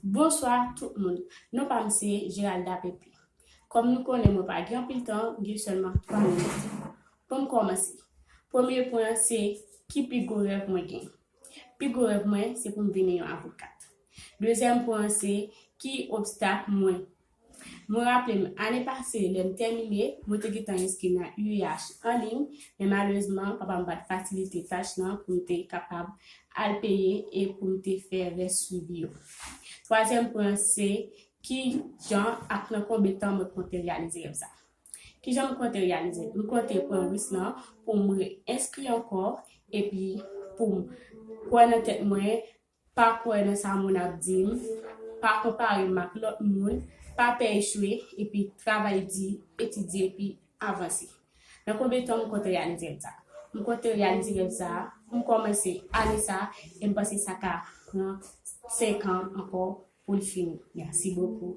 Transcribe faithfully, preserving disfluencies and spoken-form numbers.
Bonswa tout moun, non pa m se Geralda Pepe. Kòm nou konnen mwen pa gen anpil tan, m gen sèlman twa minit. Pou m kòmanse, premye pwen an se ki pi gwo rèv mwen gen. Pi gwo rèv mwen se pou m vini yon avokat. Dezyèm pwen an se ki obstak mwen. Mwen raple m ane pase lè m tèmine, mwen te gentan enskri nan U E H an liy, men malerezman papa m pa t fasilite tach lan pou m te kapab al peye e pou m te fè rès swivi yo. Twazyèm pwen an se ki jan ak nan konbyen tan mwen konte reyalize rèv sa. Ki jan m konte reyalize? M konte pran risk lan pou m re-enskri ankò epi pou m kwè nan tèt mwen, pa kwè nan sa moun ap di m, pa konpare m ak lòt moun, pa pè echwe epi travay di, etidye epi avanse. Nan konbyen tan m konte reyalize rèv sa? M konte reyalize rèv sa, m kòmanse ane sa e m panse sa ka pran senk an ankò pou l fini. Mèsi bokou.